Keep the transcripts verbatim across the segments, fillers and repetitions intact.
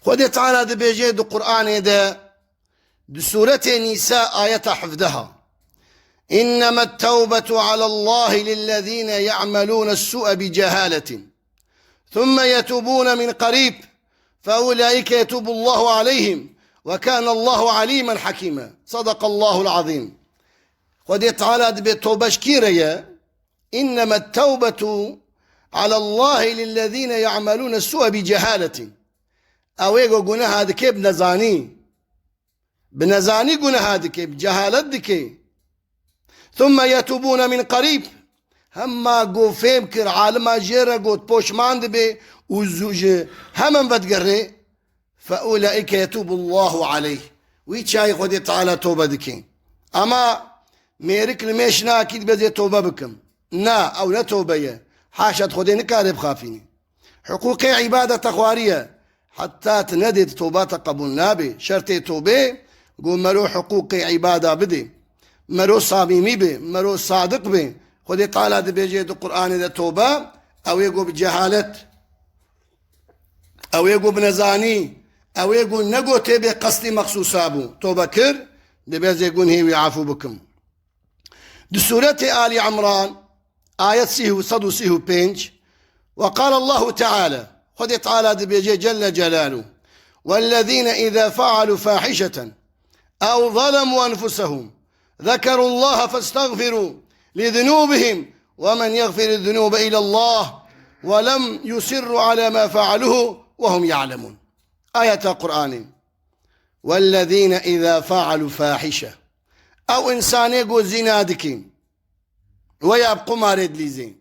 Xwedê Teala dibêje di Qur'anê de, di Sûretê Nîsa ayeta hevdeha, "إنما التوبة على الله للذين يعملون السوء بجهالة ثم يتوبون من قريب فأولئك يتوب الله عليهم وكان الله عليما حكيما." صدق الله العظيم. Xwedê Teala dibê tobe ji kî re ye? "إنما التوبة على الله للذين يعملون السوء بجهالة." Ew ê ku guneha dike bi nezanî. Bi nezanî guneha dike, bi cehalet dike. "ثم يتوبون من قريب." Hema ku fêm kir, alima jê re got, poşman dibe û zû ji hemen vedigere, "فأولئك يتوب الله عليه." Wî çayê Xwedê Teala tobe dike. Ama mêrik li mêş nakî dibê ez ê tobe bikim. Na, ew ne tobe ye. Haşa, Xwedê nikare bixafîne. Hiqûqê îbadeta xwarî ye. Heta tu nedê, tu toba te qebûl nabe. Şertê tobê, ku mero hiqûqê îbada bidê. Mero samîmî be, mero sadiq be. Xwedê Teala dibêje di Qur'anê de tobe, ew ê ku bi cehalet, ew ê ku bi nezanî, ew ê ku ne ku tê bê qestî mexsûsa bû, tobe kir, dibê ez ê gunhê wî efû bikim. Di Sûretê Alî Imran, ayet sî û, sed û sî û pênc, "وقال الله تعالى", Xwedê Teala dibêje Celle Celaluhu, "والذين إذا فعلوا فاحشة أو ظلموا أنفسهم ذكروا الله فاستغفروا لذنوبهم ومن يغفر الذنوب إلا الله ولم يصروا على ما فعلوا وهم يعلمون." Ayeta Qur'anê. "والذين إذا فعلوا فاحشة." Ew însanê ku zîna dike, we ya bi qumarê dilîzê,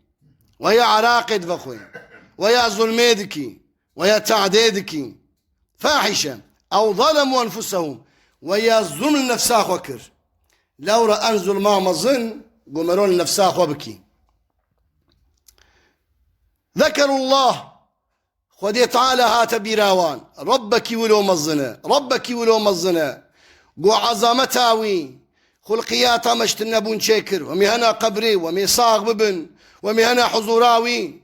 we ya eraqê divexwe, we ya zulmê dikî, we ya te'dê dikî. Fahîşe. "Ew zalemu enfusehum." We ya zulm li nefsa xwe kir. Lewra en zulma mezin ku mero li nefsa xwe bikî. Zekerullah. Xwedê Teala hate bîra wan. Rebbekî wilo mezin e. Rebbekî wilo mezin e. Ku ezameta wî, xulqiyata me ji tune bûn çêkir. Wemê hena qebrê, wemê sax bibin, wemê hena huzura wî.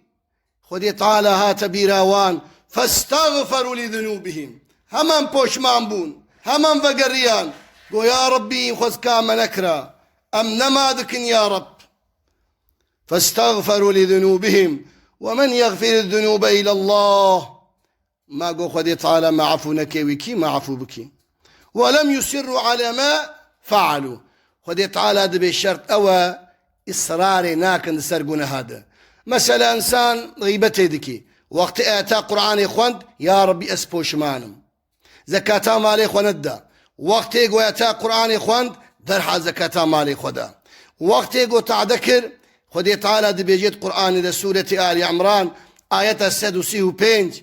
Xwedê Teala hate bîra wan. "Festagferu li zunubihim." Hemen poşman bûn. Hemen vegeriyan. Go, ya Rebbî, xwezka me nekira. Em nema dikin, ya Reb. "Festagferu li zunubihim. Ve men yagfiru zunube illallah." Ma go Xwedê Teala me efû neke, wî kî me efû bikî? "Ve lem yusirru ala ma fealu." Xwedê Teala dibê şert ew e, israrê nakin di ser guneha de. Mesela, însan xîbetê dikî. Wextê ayeta Qur'anê xwend, "Ya Rebbî, ez poşman im." Zekata malê xwe nedida. Wextê ku ayeta Qur'anê xwend, derhal zekata malê xwe da. Wextê ku te'de kir, Xwedê Teala dibêje di Qur'anê de, Sûretê Alî Imran, ayeta sed û sî û pênc,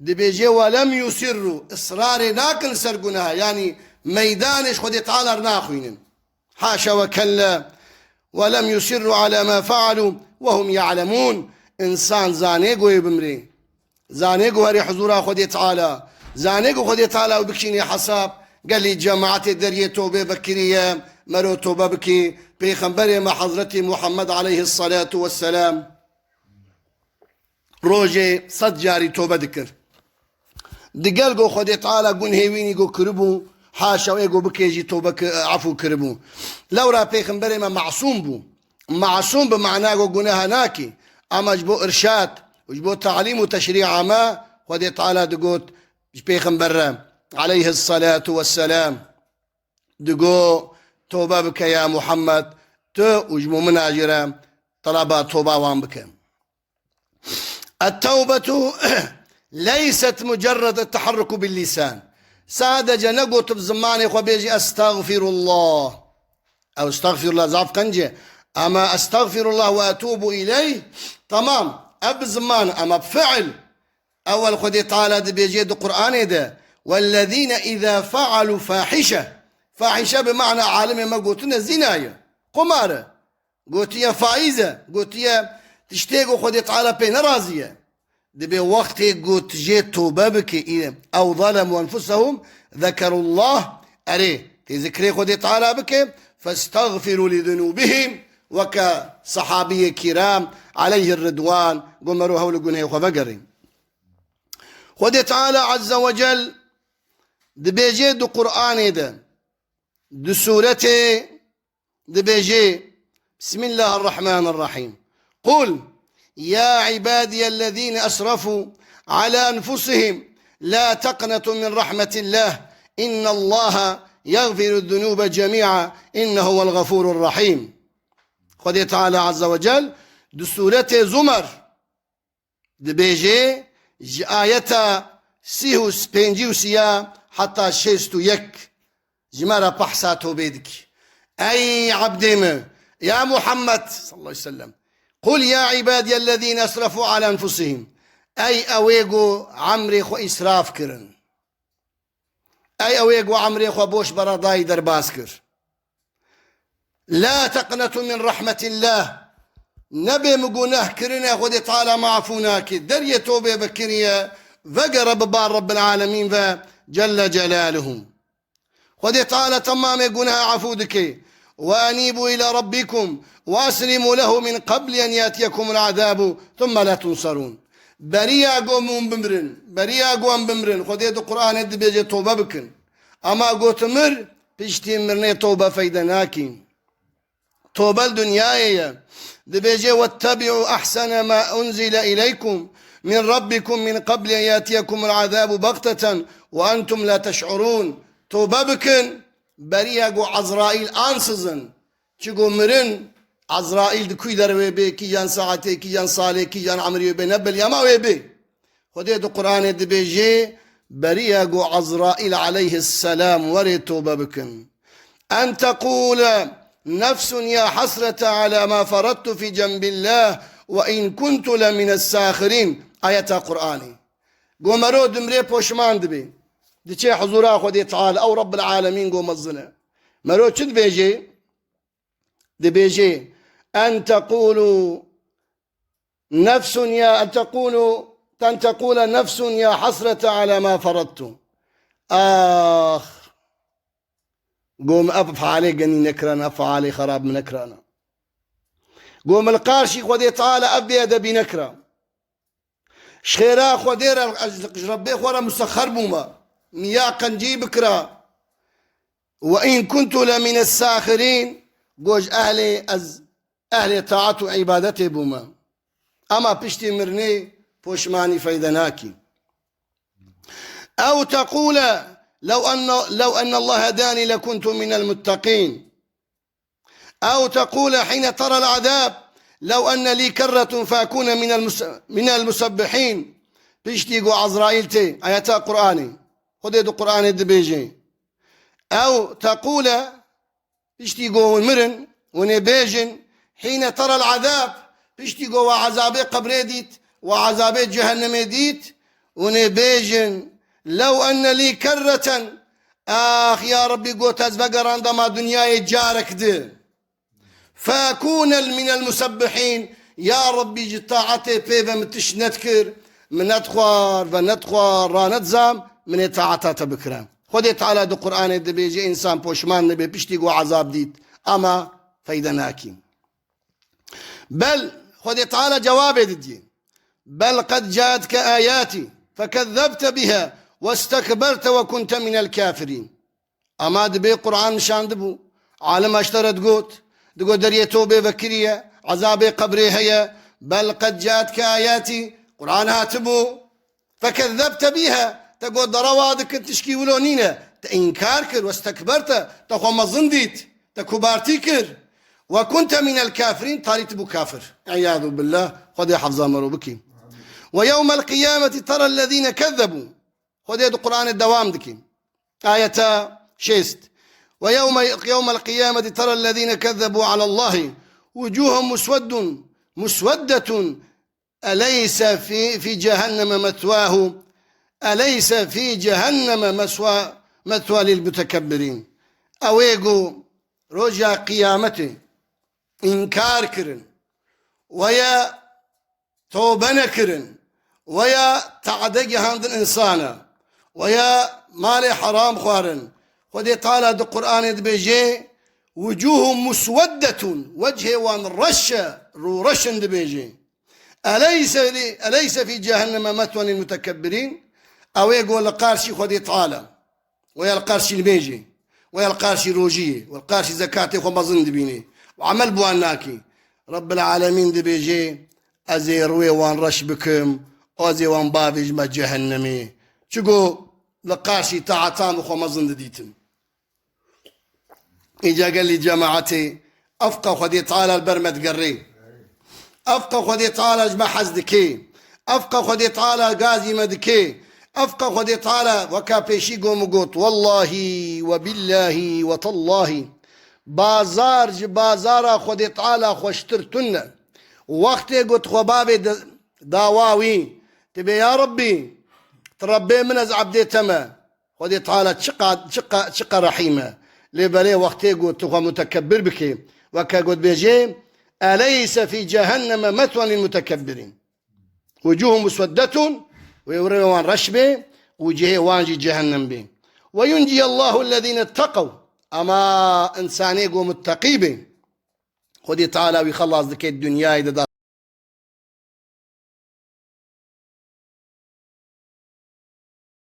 dibêje, "Ve lem yusirru", israrê nakin ser guneha, yanî meydanê ji Xwedê Teala re naxwînin. Haşa ve kella. "Ve lem yusirru ala ma fealu ve hum ya'lemun." Însan zanê ku ê bimrê. Zanê ku herê huzura Xwedê Teala. Zanê ku Xwedê Teala wî bikişînê hesab. Gelî cemaetê deriyê tobê vekiriye, mero tobe bikî. Pêxemberê me Hezretî Muhammed aleyhissalatu vesselam rojê sed carî tobe dikir. Digel ku Xwedê Teala gunhê wînî ku kiribû, haşa wê ku bikê jî tobe ki, efû kiribû. Lewra pêxemberê me masûm bû. Masûm bi mana ku guneha nakî. Ama ji bo irşad û ji bo talîm û teşrî'a me Xwedê Teala digot ji pêxember re aleyhissalatu vesselam. Digo, "Tobe bike ya Muhammed, tu û ji mumina jî re telaba toba wan bike." "Et-tewbetu leyset mucerred et-teharruku bil-lisan." Sadece ne gotu bi zimanê xwe bêjî, "Estağfirullah." Ew estağfirullah zaf qenc e. Ama "Estağfirullah ve etûbu ileyh", tamam. Ev bi ziman, ama bi fiil. Ewel Xwedê Teala dibêje di Qur'anê de, "Wellezîne izâ fealû fahîşe." Fahîşe bi mana alimê me gotine zîna ye. Qumar e. Gotiye faîz e. Gotiye tiştê ku Xwedê Teala pê nerazî ye. Dibê wextê ku tu jê tobe bike, î-, ew zalemû enfusehum, zekerullah, erê, tê zikrê Xwedê Teala bike, "Festagfirû li zunûbihim", weke sehabiyê kîram, aleyhir ridwan, got, "Mero hewl û gunehê xwe vegerîn." Xwedê Teala Azze ve Cel Dibêje di Qur'anê de, di sûretê dibêje, Bismillahirrahmanirrahîm. Qul ya ibadiyellezîne esrafû ala enfusihim la teqnetu min rahmetillah innallaha yagfiru zunuba cemî'a innehu huvel gafurur rahîm. Xwedê Teala Azze ve Cel di sûretê Zumer dibêje, ji ayeta sî û pêncî û sî ya heta şêst û yek ji me re behsa tobê dike. Ey ebdê min, ya Muhammed sallallahu aleyhi ve sellem, qul ya ibadiyellezîne esrafû ala enfusihim. Ey ewê ku emrê xwe îsraf kirin. Ey ewê ku emrê xwe boş beredayî derbas kir. La teqnetu min rahmetillah. Nebê min guneh kirine, Xwedê Teala me efû nake. Deriyê tobê vekiriye, vegere bi bar Rabbil Alemîn ve Celle Celaluhu. Xwedê Teala temamê gunehê efû dike. Ve enîbû ila rabbikum ve eslimû lehu min qebli en yatiyekumul azâbu thumme la tunsarûn. Beriya ku hûn bimirin, beriya ku em bimirin, Xwedê di Qur'anê dibêje tobe bikin. Ama ku tu mir, piştî mirinê tobe feyde nakî. Tobe li dinyayê ye. Dibêje, "Wettebi'û ahsene ma unzile ileykum min rabbikum min qabli en yatiyekumul azâbu baghteten ve entum la teş'urûn." Tobe bikin, beriya ku Ezraîl ansizin. Çigo mirin, Ezraîl di kûy derê wê bê, kîjan saetê, kîjan salê, kîjan emrê wê bê, ne belî, ama wê bê. Xwedê di Qur'anê dibêje, beriya ku Ezraîl aleyhisselam were tobe bikin. En teqûle nefsun ya hasrete ala ma ferettu fi cenbillah ve in kuntu le mines sâxirîn. Ayeta Qur'anê. Go mero dimrê poşman dibe. Diçe huzura Xwedê Teala, ew Rabbil Alemîn go mezin e. Mero çi dibêje? Dibêje, "En teqûlû nefsun ya, en teqûlû, ten teqûle nefsun ya hasrete ala ma ferettu." Ax. Go min ev fealê genî nekirana, ev fealê xerab min nekirana. Go min li qarşî Xwedê Teala ev bêedebî nekira. Ji xêra Xwedê re ez ji Rebbê xwe re musexer bûme. Min ya qencî bikira. Ve in kuntu le mines sâxirîn, go ji ehlê ez, ehlê taat û îbadetê bûme. Ama piştî mirinê poşmanî feyde nakî. Ew teqûle lew enne, lew ennallaha hedânî lekuntu minel mutteqîn. Ew teqûle hîne terel azab, lew enne lî kerretun feekûne minel mus-, minel musebbihîn. Piştî ku Ezraîl tê, ayeta Qur'anê. Xwedê di Qur'anê dibêje. Ew teqûle, piştî ku hûn mirin, hûn ê bêjin, hîne terel azab, piştî ku we ezabê qebrê dît, we ezabê cehennemê dît, hûn ê bêjin, lew enne lî kerreten, ax ya Rebbî, got ez vegerandama dinyayê carek di. Fekûne minel musebbihîn, ya Rebbî ji taetê pê ve min tişt nedikir, min nedixwar ve nedixwar, ranedzam, min ê taeta te bikire. Xwedê Teala di Qur'anê dibêje, însan poşman nebe piştî ku ezab dît, ama feyde nakî. Bel, Xwedê Teala cewabê didiyê. Bel qed caetke ayatî fekezzebte biha westekberte ve kunte minel kafirîn. Ama dibê Qur'an nişandibû. Alim ji te re digot, digot deriyê tobê vekiriye, ezabê qebrê heye, bel qed caetke ayatî, Qur'an hatibû. Fekezzebte biha, te got derewa dikin, tişkî wilo nîne. Te înkar kir, westekberte, te xwe mezin dît, te kubartî kir. Ve kunte minel kafirîn, tarî tu bû kafir. Îyadu billah, Xwedê hefza me ro bikî. Ve yewmel qiyameti terellezîne kezzebû. Xwedê di Qur'anê dewam dike. Ayeta şêst. Ve yewme, yewmel qiyameti terellezîne kezzebû alallahî vucûhum musweddun, musweddetun. Eleyse fî, fî cehenneme meswahu. Eleyse fî cehenneme meswa, meswa lil mutekebbirîn. Ew ê ku roja qiyametê înkar kirin. Weye tobe nekirin, weya tade gihandin insana, weya malê heram xwarin. Xwedê Teala di Qur'anê dibêje, wucuhu musweddetun, wechê wan reş e, rûreş in dibêje. Eleyse li, eleyse fî cehenneme metwen lil mutekebbirîn, ew ê go li qarşî Xwedê Teala. Waya li qarşî nimêjê, waya li qarşî rojiyê, waya li qarşî zekatê xwe mezin dibînê û emel bi wan nakî. Rebbil Alemîn dibêje, ez ê rûyê wan reş bikim, ez ê wan bavêjime cehennemê. Çigo li qarşî taetan bi xwe mezin didîtin. Îca gelî cemaetê, efqa Xwedê Teala li ber me digerê. Efqa Xwedê Teala ji me hez dike. Efqa Xwedê Teala gazî me dike. Efqa Xwedê Teala weka pêşî got min got, wellahî we billahî we tallahî, bazar ji bazara Xwedê Teala xweştir tune. Wextê got xwe bavê de-, dawa wî, dibê ya Rebbî, tu Rebbê min, ez ebdê te me. Xwedê Teala çiqa, çiqa, çiqa rehîm e. Lê belê wextê ku tu xwe mutekebbir bikê, weke ku dibêjê, eleyse fî cehenneme metwen lil mutekebbirîn. Wucuhum musweddetun, wê rê wan reş bê û cihê wan jî cehennem bê. Ve yunciyallahu ellezîne tteqew. Ama însanê ku mutteqî bê, Xwedê Teala wî xelas dike dinyayê de